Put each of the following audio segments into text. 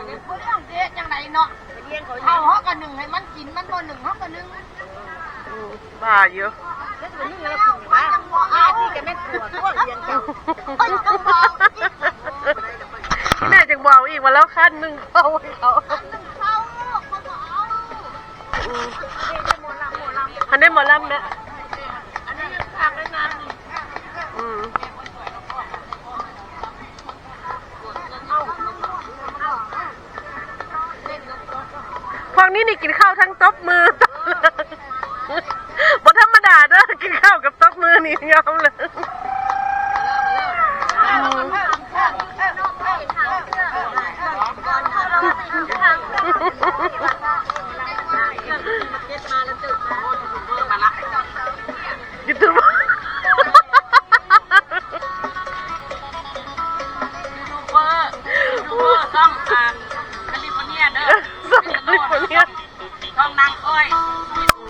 ເຮັດຈັ່ງໃດເນາະ ເຮົາ ເຮົາກໍໜຶ້ງໃຫ້ມັນກິນ ມັນບໍ່ໜຶ້ງ ເຮົາກໍໜຶ້ງ ອືມ ວ່າຢູ່ ມັນຍັງບໍ່ເອົາ ແມ່ຈັ່ງບໍ່ເອົາອີກ ວ່າລາວຄັນໜຶ້ງເຂົ້າໃຫ້ເຂົາ ຄັນໜຶ້ງເຂົ້າ ເຂົາບໍ່ເອົາ ອືມ ຄັນໄດ້ໝໍລຳແມ່ ອັນນີ້ຍັງຄັກໄດ້ງາມນີ້ ອືມ. ພວກນີ້ນີ້ກິນເຂົ້າທັງຕົບມື ບໍ່ທຳມະດາເດີ້ ກິນເຂົ້າກັບຕົບມືນີ້ຍອມເລີຍ ຢູທູບເບີ ຢູທູບເບີຊ່ອງ ອ່າ ຄາລີຟໍເນຍເດີ ຊ່ອງຄາລີຟໍເນຍ ຊ່ອງນາງອ້ອຍ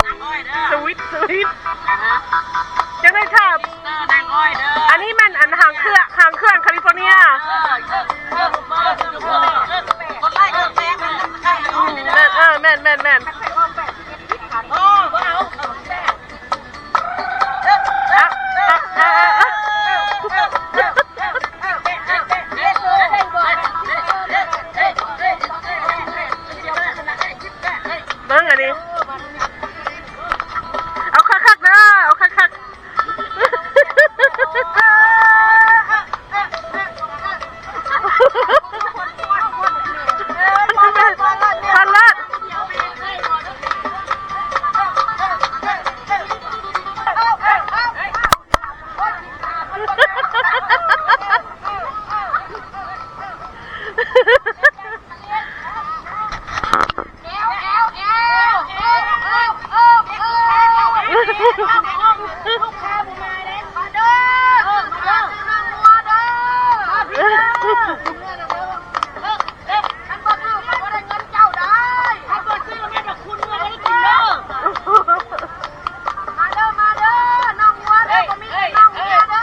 ນາງອ້ອຍເດີ ສະວິດ ສະວິດ ຈັ່ງໃດຖ້າ ເອີ ນາງອ້ອຍເດີ ອັນນີ້ແມ່ນອັນຫາງເຄື່ອງ ຫາງເຄື່ອງຄາລີຟໍເນຍ ເອີ ຢູທູບເບີ ຢູທູບເບີ ກົດໄລກົດແຊ ກົດຊັບສະໄຄຣບໃຫ້ນ້ອງແດ່ເດີ ເອີ ແມ່ນ ແມ່ນ ແມ່ນ ເອີ ບໍ່ເອົາ ເບິ່ງອັນນີ້ ເອົາຄັກໆເດີ ເອົາຄັກໆ ມາເດີ ມາເດີ ນ້ອງງົວເດີ ບໍ່ມີແຕ່ນ້ອງເມຍເດີ.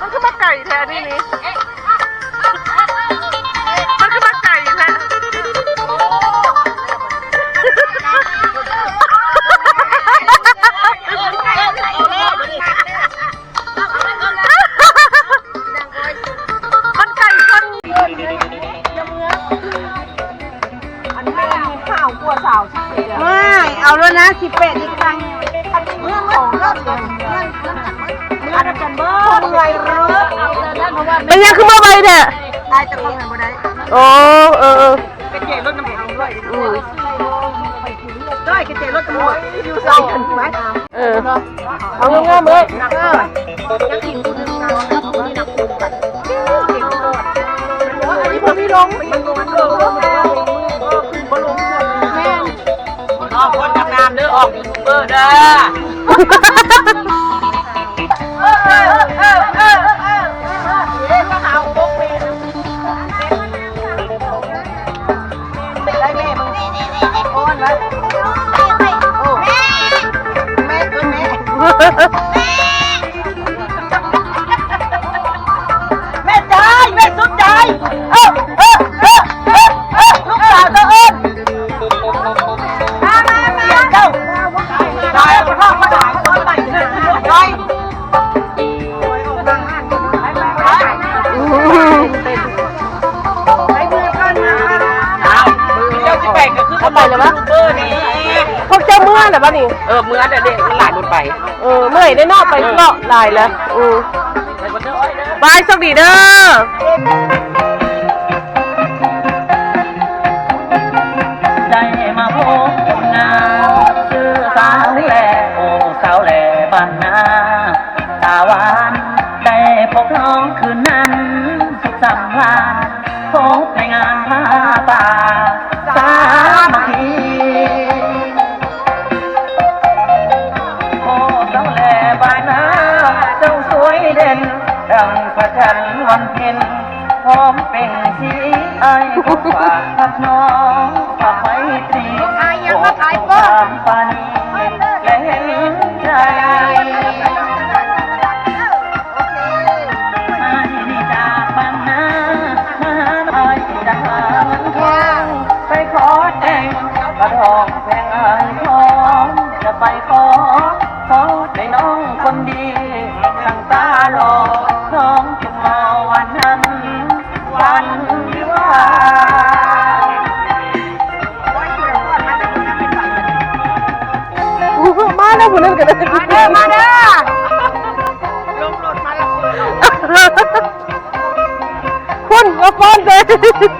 ມັນຄືມາໄກແທ້ນີ້ນີ້ ມັນຄືມາໄກແທ້. ມັນໄກເກີນ ອັນແມ່ນມີຂ່າວກວ່າສາວສິບແປດ ວ້າຍ ເອົາແລ້ວນະ ສິບແປດອີກຄັ້ງ ເມື່ອຂອງເລີດ ເມື່ອນຳກັນເບີດ ເມື່ອນຳກັນເບີດ ເມື່ອຍເລີດ ເປັນຫຍັງຄືມາໄວແທ້? ອ້າຍ ແຕ່ເບິ່ງໃຫ້ບໍ່ໄດ້ ໂອ້ ເອີ ເອີ ໄປເຈລົດນຳເຂົາດ້ວຍ ອືມ ດ້ວຍ ໄປເຈລົດນຳເຂົາ ຢູ່ໃສ ໄປ ເອີ ເອົາງາມໆເອີຍ ເອີ ອັນນີ້ບໍ່ມີລົງ ມັນບໍ່ລົງ ບໍ່ລົງ ແມ່ນ ນ້ອງຄົນງາມໆເດີ ອອກຢູທູບເບີເດີ. ໄດ້ແມ່ມຶງ ໂອ້ຍ ແມ່ ແມ່ ເອີ້ນແມ່ ແມ່ ແມ່ໃຈ ແມ່ສຸດໃຈ ເອີ ເອີ ເອີ ເອີ ລູກສາວເຈົ້າເອີ້ນ ມາ ມາ ມາ ເຈົ້າ ໄປ ໄປ ໄປ ໄປ ໄປ ເຈົ້າຊິໄປກໍຄືເຂົາໄປແລ້ວວະ ຢູທູບເບີນີ້ ພວກເຈົ້າເມືອແລ້ວບໍ່ນີ້? ເອີ ເມືອແລ້ວເດ້ ມັນຫຼາຍຄົນໄປ ເອີ ເມື່ອຍເດ້ເນາະ ໄປເລາະຫຼາຍແລ້ວ ອື ບາຍ ໂຊກດີເດີ. ໄດ້ມາພົບນາງ ຊື່ສາວແລ ໂອ້ ສາວແລບ້ານນາ ຕາຫວານ ໄດ້ພົບນ້ອງຄືນນັ້ນ ສຸກສຳລານ ພົບໃນງານຜ້າປ່າສາມັກຄີ. ໂອ້ ສາວແລບ້ານນາ ເຈົ້າສວຍເດັ່ນ ດັ່ງພະຈັນວັນເພັນ ພ້ອມເປັ່ງສີ ອ້າຍຂໍຝາກຮັກນ້ອງ ຝາກໄວ້ຕີ ອ້າຍຍັງມາຂາຍໂກນ ສາມປານີ ແລະເຫັນໃຈ ມານີ້ນີ້ຈ້າ ໄປຂໍ ຂໍໄດ້ນ້ອງຄົນດີ ທັງຕາຫຼໍ່ ນ້ອງຈຶ່ງເວົ້າອັນນັ້ນ ວັນວິວາ ມາແລ້ວຜູ້ນັ້ນກໍໄດ້ ມາເດີ ມາເດີ ພຸ້ນມາຟ້ອນໃສ່.